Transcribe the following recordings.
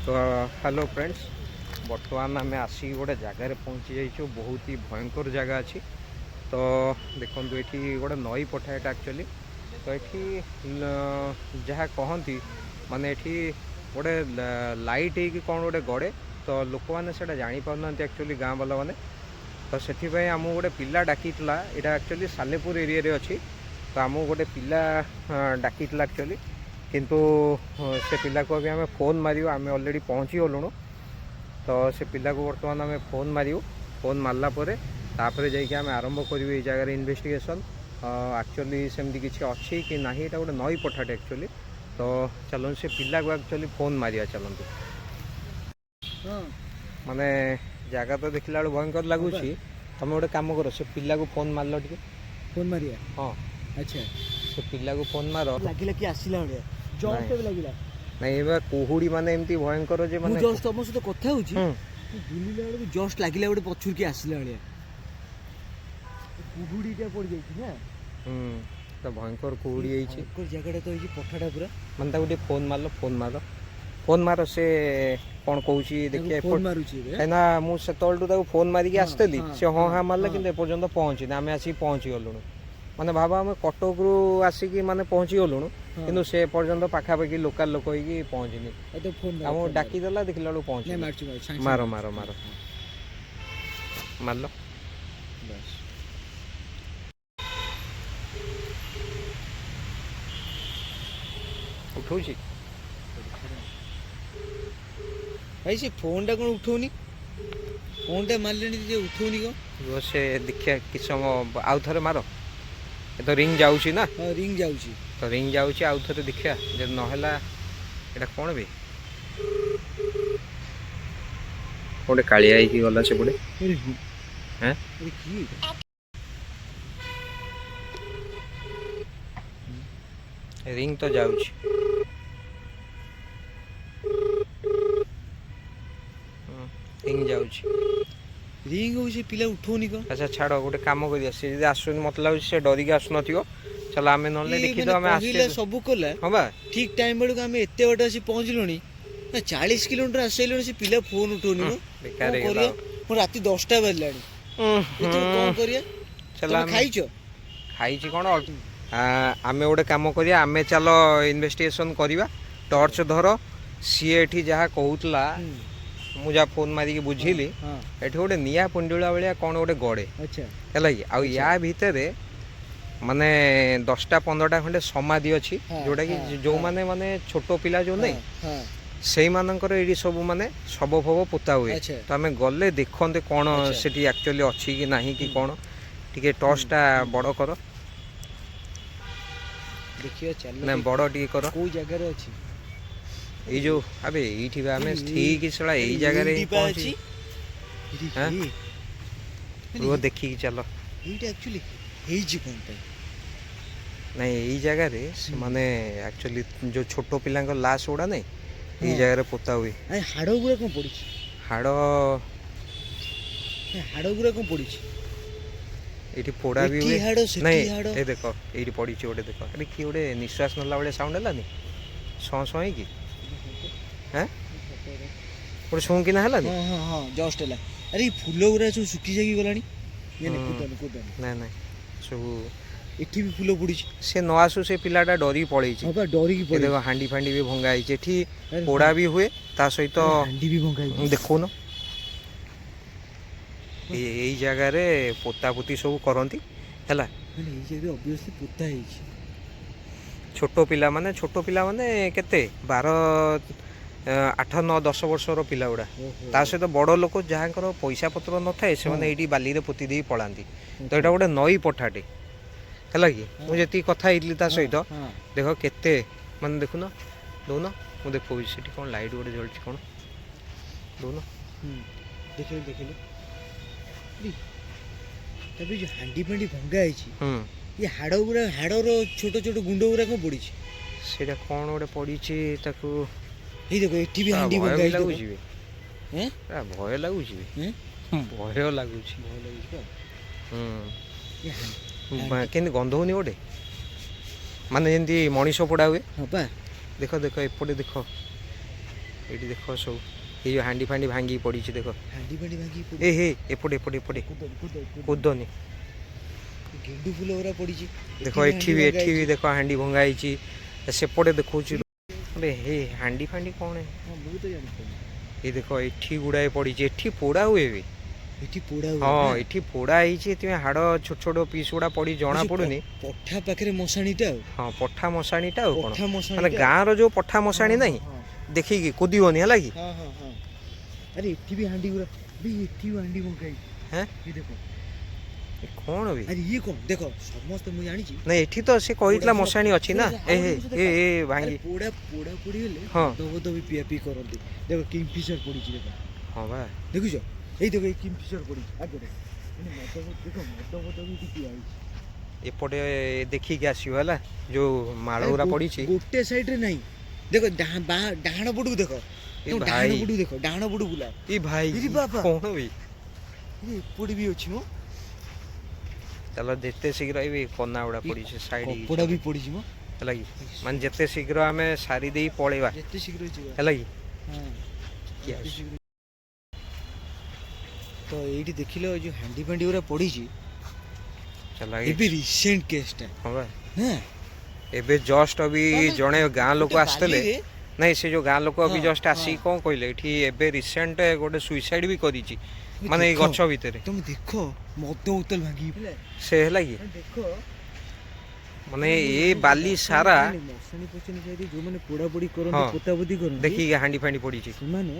ତ hello friends, ବର୍ତ୍ତମାନ ଆମେ ଆସିକି ଗୋଟେ ଜାଗାରେ ପହଞ୍ଚି ଯାଇଛୁ। ବହୁତ ହି ଭୟଙ୍କର ଜାଗା ଅଛି। ତ ଦେଖନ୍ତୁ, ଏଠି ଗୋଟେ ନଈ ପଠା ଏଇଟା ଆକ୍ଚୁଆଲି। ତ ଏଠି ଯାହା କହନ୍ତି, ମାନେ ଏଠି ଗୋଟେ ଲାଇଟ୍ ହେଇକି କ'ଣ ଗୋଟେ ଗଡ଼େ। ତ ଲୋକମାନେ ସେଇଟା ଜାଣିପାରୁନାହାନ୍ତି ଆକ୍ଚୁଆଲି, ଗାଁ ବାଲାମାନେ। ତ ସେଥିପାଇଁ ଆମକୁ ଗୋଟେ ପିଲା ଡାକିଥିଲା। ଏଇଟା ଆକ୍ଚୁଆଲି ସାଲେପୁର ଏରିଆରେ ଅଛି। ତ ଆମକୁ ଗୋଟେ ପିଲା ଡାକିଥିଲା ଆକ୍ଚୁଆଲି, କିନ୍ତୁ ସେ ପିଲାକୁ ଏବେ ଆମେ ଫୋନ୍ ମାରିବୁ। ଆମେ ଅଲରେଡ଼ି ପହଞ୍ଚିଗଲୁଣୁ। ତ ସେ ପିଲାକୁ ବର୍ତ୍ତମାନ ଆମେ ଫୋନ୍ ମାରିବୁ। ଫୋନ୍ ମାରିଲା ପରେ ତାପରେ ଯାଇକି ଆମେ ଆରମ୍ଭ କରିବୁ ଏଇ ଜାଗାରେ ଇନଭେଷ୍ଟିଗେସନ୍। ଆକ୍ଚୁଆଲି ସେମିତି କିଛି ଅଛି କି ନାହିଁ। ଏଇଟା ଗୋଟେ ନଈ ପଠାଟେ ଆକ୍ଚୁଆଲି। ତ ଚାଲନ୍ତୁ, ସେ ପିଲାକୁ ଆକ୍ଚୁଆଲି ଫୋନ୍ ମାରିବା, ଚାଲନ୍ତୁ। ମାନେ ଜାଗା ତ ଦେଖିଲା ବେଳକୁ ଭୟଙ୍କର ଲାଗୁଛି। ତମେ ଗୋଟେ କାମ କର, ସେ ପିଲାକୁ ଫୋନ୍ ମାରିଲ ଟିକେ। ଫୋନ୍ ମାରିବା? ହଁ। ଆଚ୍ଛା। ସେ ପିଲାକୁ ଫୋନ୍ ମାର। ଲାଗିଲା କି ଆସିଲା ଭଳିଆ ଜଷ୍ଟ ଏବେ ଲାଗିଲା। ନାଇଁ, ଏବେ କୁହୁଡ଼ି ମାନେ ଏମିତି ଭୟଙ୍କର ଯେ ମୁଁ ମାନେ ଜଷ୍ଟ ତମ ସହିତ କଥା ହଉଛି, ମୁଁ ବୁଲିଲା ବେଳକୁ ଜଷ୍ଟ ଲାଗିଲା ଗୋଟେ ପଛରୁ କିଏ ଆସିଲା ଭଳିଆ। କୁହୁଡ଼ିଟା ପଡ଼ିଯାଇଛି ନା? ହୁଁ, ତ ଭୟଙ୍କର କୁହୁଡ଼ି ହେଇଛି। ଭୟଙ୍କର ଜାଗାଟା ତ ହେଇଛି, ପଠାଟା ପୁରା। ମାନେ ତାକୁ ଟିକେ ଫୋନ୍ ମାରିଲ, ଫୋନ୍ ମାର, ଫୋନ୍ ମାର। ସେ କ'ଣ କହୁଛି ଦେଖିବା। ଫୋନ୍ ମାରୁଛି ଏବେ। କାହିଁକିନା ମୁଁ ସେତେବେଳଠୁ ତାକୁ ଫୋନ୍ ମାରିକି ଆସିଥିଲି। ସେ ହଁ ହଁ ମାରିଲା, କିନ୍ତୁ ଏପର୍ଯ୍ୟନ୍ତ ପହଞ୍ଚିନି। ଆମେ ଆସିକି ପହଞ୍ଚି ଗଲୁଣୁ। ମାନେ ଭାବ, ଆମେ କଟକରୁ ଆସିକି ମାନେ ପହଞ୍ଚି ଗଲୁଣୁ, କିନ୍ତୁ ସେ ଏପର୍ଯ୍ୟନ୍ତ ପାଖାପାଖି ଲୋକାଲ ଲୋକ ହେଇକି ପହଞ୍ଚିନି। ଆଉ ତ ଫୋନ୍ ଆମକୁ ଡାକିଦେଲା, ଦେଖିଲା ବେଳକୁ ନାଇଁ। ପହଞ୍ଚିନି। ମାରୁଛି, ମାରୁଛି ସାଙ୍ଗେ ମାର। ସାଙ୍ଗେ। ମାର, ମାର, ମାରିଲ। ବାସ୍। ଉଠଉଛି। ଭାଇ, ସେ ଫୋନ୍ଟା କ'ଣ ଉଠଉନି? ଫୋନ୍ଟା ମାରିଲେଣି ଯେ ଉଠଉନି କ'ଣ? ରୁହ, ସେ ଦେଖିବା କିଛି ସମୟ, ଆଉ ଥରେ ମାର। ଏ ତ ରିଙ୍ଗ ଯାଉଛି ନା? ହଁ, ରିଙ୍ଗ ଯାଉଛି। ତ ରିଙ୍ଗ ଯାଉଛି, ଆଉ ଥରେ ଦେଖିବା ଯଦି ନହେଲା। ଏଇଟା କ'ଣ ବି ଗୋଟେ କାଳିଆ ହେଇକି ଗଲା ସେପଟେ। ଆରେ! ହେଁ? ଆରେ, କିଏ ଏଇଟା? ରିଙ୍ଗ ତ ଯାଉଛି, ରିଙ୍ଗ ଯାଉଛି। ରିଙ୍ଗ ହଉଛି, ପିଲା ଉଠଉନି କ'ଣ? ଆଚ୍ଛା ଛାଡ଼, ଗୋଟେ କାମ କରିବା। ସେ ଯଦି ଆସୁନି, ମତେ ଲାଗୁଛି ସେ ଡରିକି ଆସୁନଥିବ। ଚାଲ, ଆମେ ନହେଲେ ଇଏ ଦେଖିଦବା। ମାନେ ଆମେ କହିଲା, ଆସିଲେ ସବୁ କଲା। ହଁ ବା। ଠିକ ଟାଇମ ବେଳକୁ ଆମେ ଏତେ ବାଟ ଆସି ପହଞ୍ଚିଲୁଣି ନା, 40 କିଲୋମିଟର ଆସିସାରିଲୁଣି, ସେ ପିଲା ଫୋନ ଉଠଉନି ମ। ବେକାର କଣ ହେଇଗଲା। କରିବା? ମୁଁ ରାତି 10ଟା ବାଜିଲାଣି। ଏତେବେଳେ କଣ କରିବା? ଚାଲ। ତମେ ଆମେ ଖାଇଛ? ଖାଇଛି କ'ଣ ଅଳ୍ପ। ଆମେ ଗୋଟେ କାମ କରିବା, ଆମେ ଚାଲ ଇନଭେଷ୍ଟିଗେସନ କରିବା। ଟର୍ଚ୍ଚ ଧର। ସିଏ ଏଠି ଯାହା କହୁଥିଲା, ମୁଁ ଯାହା ଫୋନ୍ ମାରିକି ବୁଝିଲି, ଏଠି ଗୋଟେ ନିଆଁ ପିଣ୍ଡୁଳା ଭଳିଆ କ'ଣ ଗୋଟେ ଗଡ଼େ। ହେଲା କି? ଆଉ ୟା ଭିତରେ ମାନେ 10ଟା 15ଟା ଖଣ୍ଡେ ସମାଧି ଅଛି, ଯୋଉଟାକି ଯୋଉମାନେ ମାନେ ଛୋଟ ପିଲା ଯୋଉ ନାଇଁ, ସେଇମାନଙ୍କର ଏଇଠି ସବୁ ମାନେ ଶବ ଫବ ପୋତା ହୁଏ। ତ ଆମେ ଗଲେ ଦେଖନ୍ତେ କ'ଣ ସେଠି ଆକ୍ଚୁଆଲି ଅଛି କି ନାହିଁ କି କ'ଣ। ଟିକେ ଟର୍ଚ୍ଚଟା ବଡ଼ କର। ଦେଖିବା, ଚାଲ। ନା, ବଡ଼ ଟିକେ କର। କୋଉ ଜାଗାରେ ଅଛି? ଏଇ ଯୋଉ, ଆବେ ଏଇଠି ବା ଆମେ ଠିକ ଶଳା ଏଇ ଆରେ ଜାଗାରେ ଏଇଠି ହିଁ ପା ପହଞ୍ଚି ଅଛି। ଏଠି ହାଁ? କିଏ? ରୁହ, ଦେଖିକି ଚାଲ। ଏଇଟା ଆକ୍ଚୁଆଲି ହେଇଛି କଣ ପାଇଁ? ନାଇଁ, ଏଇ ଜାଗାରେ ସେମାନେ ଆକ୍ଚୁଆଲି ଯୋଉ ଛୋଟ ପିଲାଙ୍କ ଲାଶ ଗୁଡ଼ା ନାଇଁ, ଏଇ ଜାଗାରେ ପୋତା ହୁଏ। ଆରେ, ହାଡ଼ ଗୁରା କଣ ପଡିଛି? ହାଡ଼। ଏ ହାଡ଼ ଗୁରା କଣ ପଡିଛି? ଏଇଠି ପୋଡ଼ା ବି ଏଠି ହୁଏ। ହାଡ଼, ସେଠି ନାଇଁ। ହାଡ଼। ଏ ଦେଖ, ଏଇଠି ପଡ଼ିଛି ଗୋଟେ, ଦେଖ। ଆରେ, କିଏ ଗୋଟେ ନିଶ୍ୱାସ ନେଲା ଭଳିଆ ସାଉଣ୍ଡ ହେଲାନି, ସଁ ସଁ ହେଇକି? ହେଁ, ଗୋଟେ ଶୁଁ କିନା ହେଲାନି? ହଁ ହଁ ହଁ, ଜଷ୍ଟ ହେଲା। ଆରେ, ଏଇ ଫୁଲ ଗୁରା ସବୁ ଶୁଖି ଯାଇକି ଗଲାଣି। ଇଏ ନେ, କୁଦନି, କୁଦନି। ନାଇଁ ନାଇଁ, ସବୁ ଏଠି ବି ଫୁଲ ପଡିଛି। ସେ ନ ଆସୁ, ସେ ପିଲାଟା ଡରିକି ପଳେଇଛି। ହଁ ପା, ଡରିକି ଏ ପଳେଇଛି। ଦେଖ, ହାଣ୍ଡି ଫାଣ୍ଡି ବି ଭଙ୍ଗା ହେଇଛି ଏଠି। ଆରେ, ପୋଡ଼ା ବି ହୁଏ ତା ସହିତ। ଆରେ, ହାଣ୍ଡି ବି ଭଙ୍ଗା ହେଇଛି। ଦେଖୁନ, ଏଇ ଏଇ ଜାଗାରେ ପୋତାପୋତି ସବୁ କରନ୍ତି, ହେଲା? ମାନେ ଏଇ ଜାଗାରେ ଅବଭିୟସଲି ପୋତା ହେଇଛି। ଛୋଟ ପିଲାମାନେ କେତେ, 12, 8, 9, 10 ବର୍ଷର ପିଲା ଗୁଡ଼ା। ତା ସହିତ ବଡ଼ ଲୋକ ଯାହାଙ୍କର ପଇସା ପତ୍ର ନଥାଏ, ସେମାନେ ଏଇଠି ବାଲିରେ ପୋତି ଦେଇ ପଳାନ୍ତି। ତ ଏଇଟା ଗୋଟେ ନଈ ପଠାଟେ, ହେଲା କି? ମୁଁ ଯେତିକି କଥା ହେଇଥିଲି ତା ସହିତ, ଦେଖ କେତେ ମାନେ, ଦେଖୁନ, ଦଉନ, ମୁଁ ଦେଖଉଛି। ସେଠି କ'ଣ ଲାଇଟ୍ ଗୋଟେ ଜଳୁଛି କ'ଣ, ଦଉନ। ଦେଖିଲୁ, ଦେଖିଲୁ। ଆରେ, ତାପରେ ଯୋଉ ହାଣ୍ଡି ଫାଣ୍ଡି ଭଙ୍ଗା ହେଇଛି, ଇଏ ହାଡ଼ ଗୁରା, ହାଡ଼ର ଛୋଟ ଛୋଟ ଗୁଣ୍ଡ ଗୁରା କଣ ପଡିଛି? ସେଇଟା କ'ଣ ଗୋଟେ ପଡ଼ିଛି ତାକୁ। ଏଇ ଦେଖ, ଏଠି ବି ହାଣ୍ଡି ଭୟ ଭଙ୍ଗା ବି ହେଇଛି, ଦେଖ। ଲାଗୁଛି ବି। ହେଁ? ପୁରା ଭୟ ଲାଗୁଛି ବି। ହେଁ? ଭୟ ଲାଗୁଛି। ଭୟ ଲାଗୁଛି ତ। ଏ କେମିତି ଗନ୍ଧ ହଉନି ଗୋଟେ, ମାନେ ଯେମିତି ମଣିଷ ପୋଡ଼ା ହୁଏ? ହଁ ପା। ଦେଖ, ଦେଖ, ଏପଟେ ଦେଖ। ଏଇଠି ଦେଖ ସବୁ ଏଇ ଯୋଉ ହାଣ୍ଡି ଫାଣ୍ଡି ଭାଙ୍ଗିକି ପଡ଼ିଛି ଦେଖ। ହାଣ୍ଡି ଫାଣ୍ଡି ଭାଙ୍ଗିକି ଏ ହେ, ଏପଟେ ଏପଟେ ଏପଟେ। କୁଦନି, କୁଦନି, କୁଦନି। କୁଦନି। ଗେଣ୍ଡୁ ଫୁଲ ଗୁରା ପଡ଼ିଛି। ଦେଖ, ଏଠି ବି, ଏଠି ବି ଦେଖ, ହାଣ୍ଡି ଭଙ୍ଗା ହେଇଛି। ସେପଟେ ଦେଖଉଛି। ଆବେ ହେ, ହାଣ୍ଡି ଫାଣ୍ଡି କ'ଣ ଏ? ହଁ, ମୁଁ ତ ଜାଣିପାରିନି। ଏଇ ଦେଖ, ଏଠି ଗୁଡ଼ାଏ ପଡ଼ିଛି। ଏଠି ପୋଡ଼ା ହୁଏ ବି। ଏଠି ପୋଡ଼ା ହୁଏ ହଁ। ନା? ଏଠି ପୋଡ଼ା ହେଇଛି, ଏଥିପାଇଁ ହାଡ଼ ଛୋଟ ଛୋଟ ପିସ୍ ଗୁଡ଼ା ପଡ଼ି ଜଣା ସେ ପଡ଼ୁନି। ପଠା ପାଖରେ ମଶାଣିଟା ଆଉ। ହଁ, ପଠା ମଶାଣିଟା ଆଉ କ'ଣ। ପଠା ମଶାଣି। ମାନେ ଗାଁର ଯୋଉ ପଠା ମଶାଣି ନାହିଁ, ଦେଖିକି କୁଦିବନି, ହେଲା କି? ହଁ, ଆରେ ଏଠି ବି ହାଣ୍ଡି ଗୁରା ବି, ଏଠି ବି ହାଣ୍ଡି ଭଙ୍ଗା ହେଇଛି। ହେଁ? ଏ ଦେଖ। ଏ କ'ଣ ବି? ଆରେ ଇଏ କ'ଣ ଦେଖ, ସମସ୍ତେ ମୁଁ ଜାଣିଛି। ନାଇଁ, ଏଠି ତ ସେ କହିଥିଲା ମଶାଣି ଅଛି ନା। ଏ ହେ, ଏ ଏ ଭାଙ୍ଗି ଆରେ ପୋଡ଼ା ପୋଡ଼ା ପୋଡ଼ି ହେଲେ ହଁ। ମଦ ଫଦ ବି ପିଆ ପିଇ କରନ୍ତି। ଦେଖ, କିଙ୍ଗଫିସର ପଡ଼ିଛି ଦେଖ। ହଁ ବା। ଦେଖୁଛ, ଏଇ ଦେଖ, ଏଇ କିଙ୍ଗଫିସର ପଡ଼ିଛି ଆଗରେ। ମାନେ ମଦ ଦେଖ, ମଦ ଫଦ ବି ଏଠି ପିଆ ହେଇଛି। ଏପଟେ ଦେଖିକି ଆସିବ ହେଲା, ଯୋଉ ମାଳ ଆରେ ଗୁରା ପଡ଼ିଛି। ଗୋଟେ ସାଇଡରେ ନାହିଁ। ଦେଖ, ଡାହାଣ ପଟକୁ ଦେଖ। ଏ ତମ ଡାହାଣ ଭାଇ। ପଟକୁ ଦେଖ, ଡାହାଣ ପଟକୁ ବୁଲା। ଏ ଭାଇ। ଇରେ ବାବା। କ'ଣ ବି? ଆରେ ଏପଟେ ବି ଅଛି ମ। ଚାଲ ଯେତେ ଶୀଘ୍ର ଏବେ କନା ଗୁଡ଼ା ପଡ଼ିଛି ସାଇଡ୍। କପଡ଼ା ବି ପଡ଼ିଛି ମ। ହେଲା କି, ମାନେ ଯେତେ ଶୀଘ୍ର ଆମେ ସାରି ଦେଇ ପଳେଇବା। ଯେତେ ଶୀଘ୍ର ଯିବା। ହେଲା କି? ହଁ। କିଏ ଯେତେ ଆସୁଛି? ଶୀଘ୍ର। ତ ଏଇଠି ଦେଖିଲ, ଏଇ ଯୋଉ ହାଣ୍ଡି ଫାଣ୍ଡି ଗୁରା ପଡ଼ିଛି। ଚାଲ। ଏବେ ରିସେଣ୍ଟ କେସଟା। ହଁ ବା। ନା? ଏବେ ଜଷ୍ଟ ବି ଜଣେ ଗାଁ ଲୋକ ଗୋଟେ ଆସିଥିଲେ। ବାଲିରେ ନାଇଁ, ସେ ଯୋଉ ଗାଁ ଲୋକ ବି ଜଷ୍ଟ ଆସିକି କ'ଣ କହିଲେ, ଏଠି ଏବେ ରିସେଣ୍ଟ ଗୋଟେ ସୁଇସାଇଡ୍ ବି କରିଛି। ତମେ ମାନେ ଏଇ ଦେଖ, ଗଛ ଭିତରେ। ତମେ ଦେଖ, ମଦ ବୋତଲ ଭାଙ୍ଗି ସେ ହେଲା କି ଦେଖ। ମାନେ ଏ ବାଲି ସାରା ନାଇଁ, ନାଇଁ, ମଶାଣି ଫସାଣି ସାଇଡରେ ଯୋଉମାନେ ପୋଡାପୋଡି କରନ୍ତି, ପୋତାପୋତି କରନ୍ତି, ଦେଖିକି ହାଣ୍ଡି ଫାଣ୍ଡି ପଡ଼ିଛି। ସେମାନେ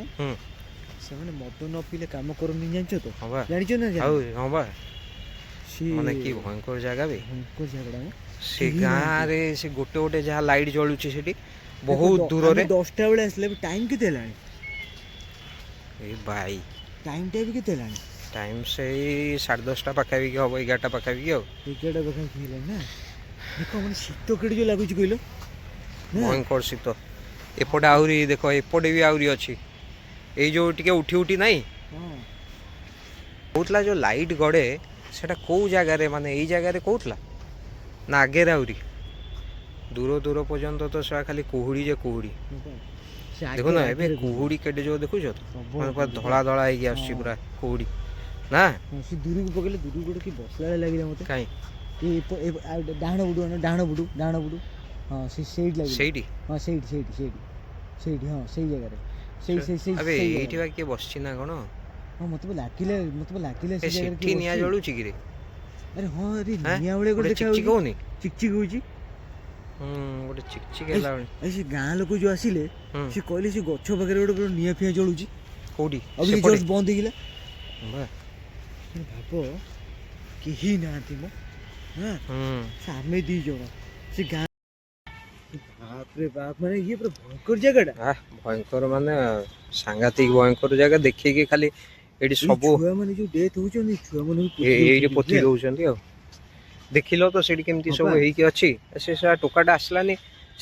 ସେମାନେ ମଦ ନ ପିଇଲେ କାମ କରନ୍ତି, ଜାଣିଛ ତ? ହଁ ବା। ଜାଣିଛ ନା? ଆଉ ଜାଣିନ? ହଁ ବା। ସେ ମାନେ କି ଭୟଙ୍କର ଜାଗା ବି। ଭୟଙ୍କର ଜାଗାଟା ମ। ସେ କେହି ଗାଁରେ ସେ ଗୋଟେ ଗୋଟେ ଯାହା ଲାଇଟ୍ ଜଳୁଛି ସେଠି ଦେଖ, ବହୁତ ଦୂରରେ। ଆମେ 10ଟା ବେଳେ ଆସିଲେ, ଏବେ ଟାଇମ୍ କେତେ ହେଲାଣି? ଏ ଭାଇ। ଟାଇମ୍ଟା ଏବେ କେତେ ହେଲାଣି? ଟାଇମ୍ ସେଇ 10:30 ପାଖାପାଖି ହବ, 11ଟା ପାଖାପାଖି ଆଉ। 11ଟା ପାଖାପାଖି ହେଲାଣି ନା? ଦେଖ, ମାନେ ଶୀତ କେଡ଼େ ଯୋଉ ଲାଗୁଛି କହିଲ ନା? ଭୟଙ୍କର ଶୀତ। ଏପଟେ ଆହୁରି ଦେଖ, ଏପଟେ ବି ଆହୁରି ଅଛି। ଏଇ ଯୋଉ ଟିକେ ଉଠି ଉଠି ନାହିଁ। କହୁଥିଲା ଯୋଉ ଲାଇଟ୍ ଗଡ଼େ, ସେଟା କୋଉ ଜାଗାରେ, ମାନେ ଏଇ ଜାଗାରେ କହୁଥିଲା ନା ଆଗରେ ଆହୁରି ଦୂର ଦୂର ପର୍ଯ୍ୟନ୍ତ ତ ସେଟା ଖାଲି କୁହୁଡ଼ି ଯେ କୁହୁଡ଼ି। ହଁ ପା। ସେ ଦେଖୁନ ଏବେ ଆଗରେ କୁହୁଡ଼ି କେଡ଼େ ଯୋଉ ଦେଖୁଛ ତ? ପ୍ରବଳ ମାନେ ପୁରା କୁହୁଡ଼ି। ଧଳା ଧଳା ହେଇକି ଆସୁଛି। ପୁରା କୁହୁଡ଼ି ନା? ହଁ, ସେ ଦୂରକୁ ପକେଇଲେ, ଦୂରକୁ ଗୋଟେ କି ବସିଲା ଭଳିଆ ଲାଗିଲା ମତେ। କାଇଁ? ଏ ଆଉ ଡାହାଣ ପଟୁ ଆଣ, ଡାହାଣ ପଟୁ, ଡାହାଣ ପଟୁ। ହଁ, ସେ ସେଇଠି ଲାଗିଲା। ସେଇଠି? ହଁ, ସେଇଠି, ସେଇଠି, ସେଇଠି, ସେଇଠି। ହଁ, ସେଇ ଜାଗାରେ, ସେଇ ସେଇ ସେଇ ଆବେ ସେଇ ଏଇଠି ଜାଗାରେ। ବା କିଏ ବସିଛି ନା କ'ଣ? ହଁ, ମତେ ବି ଲାଗିଲା, ମତେ ବି ଲାଗିଲା ଏ ସେ ଜାଗାରେ ସେଠି କିଏ ନିଆଁ ବସିଛି। ଜଳୁଛି କିରେ? ଆରେ ହଁ, ଆରେ ହେଁ? ନିଆଁ ଭଳିଆ ଗୋଟେ ଗୋଟେ ଚିକ୍ ଚିକ୍ ଦେଖା ହଉନି? ଚିକ୍ ଚିକ୍ ହଉଛି। ହୁଁ, ଗୋଟେ ଚିକ୍ ଚିକ୍ ହେଲା ଭଳି। ଆରେ ସେ ଗାଁ ଲୋକ ଯୋଉ ଆସିଲେ, ସେ କହିଲେ ସେ ଗଛ ପାଖରେ ଗୋଟେ ପୁରା ନିଆଁ ଫିଆଁ ଜଳୁଛି। କୋଉଠି? ଆଉ ସେପଟେ? ଜଷ୍ଟ ବନ୍ଦ ହେଇଗଲା। ବା। ମାନେ ଭାବ, କେହି ନାହାନ୍ତି ମ। ହଁ। ସେ ଆମେ ଦି ଜଣ ସେ ଗାଁ। ବାପରେ ବାପ, ମାନେ ଇଏ ପୁରା ଭୟଙ୍କର ଜାଗାଟା। ଆহ, ଭୟଙ୍କର ମାନେ ସାଂଘାତିକ ଭୟଙ୍କର ଜାଗା। ଦେଖିକି ଖାଲି ଏଇଠି ଏଇ ସବୁ ଛୁଆ ମାନେ ଯୋଉ ଡେଥ୍ ହଉଛନ୍ତି, ଛୁଆ ମାନେ ବି ପୋତି ଏଇଠି ଦଉଛନ୍ତି, ପୋତି ବୁଝିଲା? ଦଉଛନ୍ତି। ଆଉ ଦେଖିଲ ତ ସେଠି କେମିତି ହଁ ସବୁ ପା। ହେଇକି ଅଛି। ସେ ଶଳା ଟୋକାଟା ଆସିଲାନି।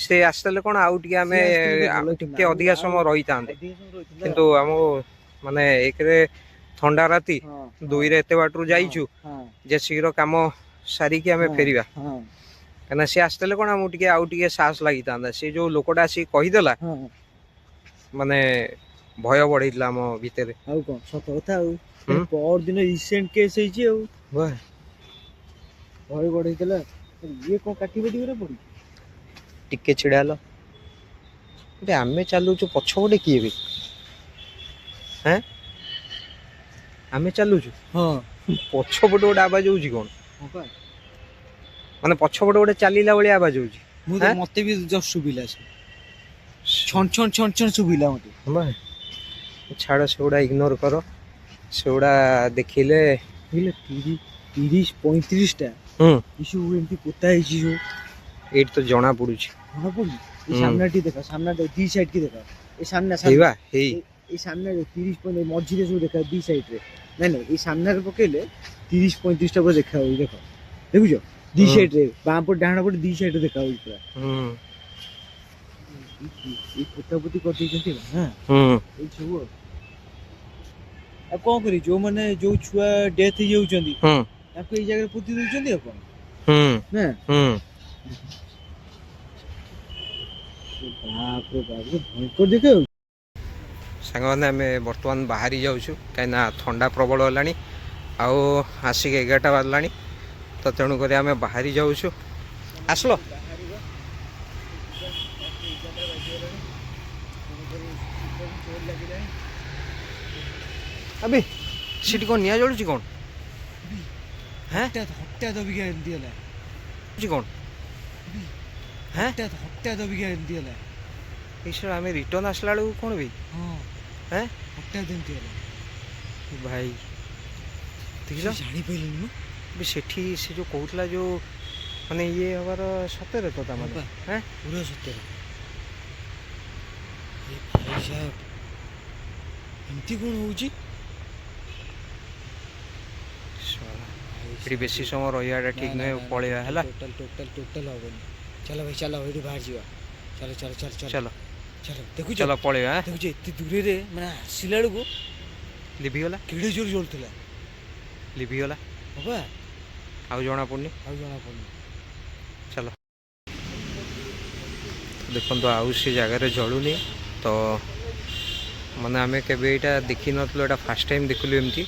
ସେ ଆସିଥିଲେ କ'ଣ ଆଉ ଟିକେ ଆମେ ସିଏ ଆସିଥିଲେ ଟିକେ ଭଲ ହେଇଥାନ୍ତା। ଟିକେ ଅଧିକା ସମୟ ରହିଥାନ୍ତେ। ଅଧିକ ସମୟ ରହିଥାନ୍ତା। କିନ୍ତୁ ଆମକୁ ମାନେ ଏକରେ ଥଣ୍ଡା ରାତି, ଦୁଇରେ ଏତେ ବାଟରୁ ଯାଇଛୁ ଯେ ଶୀଘ୍ର କାମ ସାରିକି ଆମେ ଫେରିବା। କାହିଁକିନା ସେ ଆସିଥିଲେ କ'ଣ ଆମକୁ ଟିକେ ଆଉ ଟିକେ ସାହସ ଲାଗିଥାନ୍ତା। ସେ ଯୋଉ ଲୋକଟା ଆସିକି କହିଦେଲା, ମାନେ ଭୟ ବଢେଇଥିଲା ଆମ ଭିତରେ। ଆଉ କ'ଣ, ସତ କଥା ଆଉ। ପର ଦିନ ରିସେଣ୍ଟ କେସ୍ ହେଇଛି ଆଉ। ଭୟ ବଢେଇଥିଲା। ଇଏ କ'ଣ କାଟି ବାଟି করে ପଡିଛି? ଟିକେ ଛିଡ଼ା ହେଲ। ଗୋଟେ ଆମେ ଚାଲୁଛୁ, ପଛପଟେ କିଏ ବି? ହେଁ, ଆମେ ଚାଲୁଛୁ, ପଛପଟେ ଗୋଟେ ଆବାଜ ହଉଛି କ'ଣ? ହଁ ପା। ମାନେ ପଛପଟେ ଗୋଟେ ଚାଲିଲା ଭଳିଆ ଆବାଜ ହଉଛି। ମୁଁ ତ ହେଁ? ମତେ ବି ଜଷ୍ଟ ଶୁଭିଲା, ସେ ଛଣ ଛଣ ଛଣ ଛଣ ଶୁଭିଲା ମତେ। ହଁ ବା। ଛାଡ଼, ସେଗୁଡ଼ା ଇଗ୍ନୋର କର। ସେଗୁଡ଼ା ଦେଖିଲେ ବୁଝିଲେ, 30-35ଟା ଏସବୁ ଏମିତି ପୋତା ହେଇଛି ସବୁ। ଏଇଠି ତ ଜଣା ପଡୁଛି। ଜଣା ପଡୁନି ଏଇ ହୁଁ। ସାମ୍ନା ଟିକେ ଦେଖ, ସାମ୍ନା ଦି ସାଇଡ୍ କି ଦେଖ, ଏଇ ସାମ୍ନା। ହେଇ ସାମ୍ନା ବା ହେଇ। ଏଇ ସାମ୍ନାରେ 30-35 ମଝିରେ ସବୁ ଦେଖା ଦି ସାଇଡ୍ ରେ। ନାଇଁ ନାଇଁ, ଏଇ ସାମ୍ନାରେ ପକେଇଲେ 30-35ଟା ପୁରା ଦେଖା ହଉଛି। ଦେଖ, ଦେଖୁଛ ଦି ସାଇଡ୍ ରେ, ବାଁ ପଟେ ଡାହାଣ ପଟେ ଦି ସାଇଡ୍ ରେ ଦେଖା ହଉଛି ପୁରା। ଏଇ ପୋତା ପୋତି କରିଦେଇଛନ୍ତି ନା? ଏଇ ସବୁ ଆଉ ଆଉ କଣ କରିବି, ଯୋଉମାନେ ଯୋଉ ଛୁଆ ଡେଥ୍ ହେଇଯାଉଛନ୍ତି, ତାଙ୍କୁ ଏଇ ଜାଗାରେ ପୋତି ଦଉଛନ୍ତି ଆଉ କଣ। ନା? ହୁଁ। ବାପରେ ବାପ, ଭୟଙ୍କର ଦେଖା ଯାଉଛି। ସାଙ୍ଗମାନେ, ଆମେ ବର୍ତ୍ତମାନ ବାହାରି ଯାଉଛୁ, କାହିଁକିନା ଥଣ୍ଡା ପ୍ରବଳ ହେଲାଣି ଆଉ ଆସିକି 11ଟା ବାଜିଲାଣି। ତ ତେଣୁକରି ଆମେ ବାହାରି ଯାଉଛୁ। ଆସିଲ। ବାହାରିବା, 11ଟା ବାଜିଗଲାଣି, ତେଣୁକରି ଶୀତ ବି ଜୋର ଲାଗିଲାଣି। ଆବେ, ସେଠି କ'ଣ ନିଆଁ ଜଳୁଛି କ'ଣ? ହେଁ? ହଠାତ୍ ହଠାତ୍ ଅବିକା ଏମିତି ହେଲା। ଜଳୁଛି କ'ଣ? ହେଁ? ହଠାତ୍ ହଠାତ୍ ଅବିକା ଏମିତି ହେଲା। ଏଇ ଶଳା, ଆମେ ରିଟର୍ନ ଆସିଲା ବେଳକୁ କ'ଣ ବି? ହଁ। ହେଁ? ହଠାତ୍ ଏମିତି ହେଲା। ଭାଇ, ଦେଖିଛ? ଜାଣିପାରିଲିନି ମୁଁ। ବି ସେଠି ସେ ଯେଉଁ କହୁଥିଲା, ଯେଉଁ ମାନେ ଇଏ ହେବାର, ସତରେ ତ ତା ମାନେ ହଁ। ହେଁ? ପୁରା ସତରେ। ଏ ଭାଇ ସାହେବ, ଏମିତି କ'ଣ ହଉଛି? ଶଳା, ଏଠି ବେଶୀ ସମୟ ରହିବାଟା ଠିକ୍ ନୁହେଁ। ପଳେଇବା, ହେଲା? ଟୋଟାଲ ଟୋଟାଲ ଟୋଟାଲ ହବନି। ଚାଲ ଭାଇ, ଚାଲ, ଏଇଠୁ ବାହାରି ଯିବା। ଚାଲ ଚାଲ ଚାଲ ଚାଲ। ଚାଲ। ଚାଲ, ଦେଖୁଛ? ଚାଲ ପଳେଇବା, ଆଁ? ଦେଖୁଛ, ଏତେ ଦୂରରେ ମାନେ ଆସିଲା ବେଳକୁ ଲିଭିଗଲା। କେଡ଼େ ଜୋର ଜଳୁଥିଲା। ଲିଭିଗଲା। ହଁ ବା। ଆଉ ଜଣା ପଡ଼ୁନି। ଆଉ ଜଣା ପଡ଼ୁନି। ଚାଲ। ଦେଖନ୍ତୁ, ଆଉ ସେ ଜାଗାରେ ଜଳୁନି। ତ ମାନେ ଆମେ କେବେ ଏଇଟା ଦେଖିନଥିଲୁ, ଏଇଟା ଫାର୍ଷ୍ଟ ଟାଇମ୍ ଦେଖିଲୁ ଏମିତି।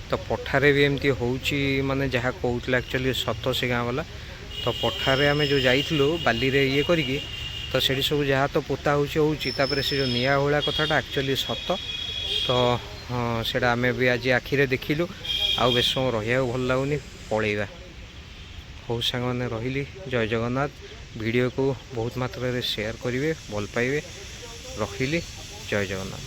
ତ ପଠାରେ ବି ଏମିତି ହେଉଛି, ମାନେ ଯାହା କହୁଥିଲା ଆକ୍ଚୁଆଲି ସତ ସେ ଗାଁ ବାଲା। ତ ପଠାରେ ଆମେ ଯେଉଁ ଯାଇଥିଲୁ ବାଲିରେ ଇଏ କରିକି, ତ ସେଠି ସବୁ ଯାହା ତ ପୋତା ହେଉଛି ହେଉଛି, ତାପରେ ସେ ଯେଉଁ ନିଆଁ ହୁଳା କଥାଟା ଆକ୍ଚୁଆଲି ସତ। ତ ହଁ, ସେଇଟା ଆମେ ବି ଆଜି ଆଖିରେ ଦେଖିଲୁ। ଆଉ ବେଶୀ ସମୟ ରହିବାକୁ ଭଲ ଲାଗୁନି, ପଳେଇବା। ହଉ ସାଙ୍ଗମାନେ, ରହିଲି, ଜୟ ଜଗନ୍ନାଥ। ଭିଡ଼ିଓକୁ ବହୁତ ମାତ୍ରାରେ ସେୟାର କରିବେ, ଭଲ ପାଇବେ। ରଖିଲି, ଜୟ ଜଗନ୍ନାଥ।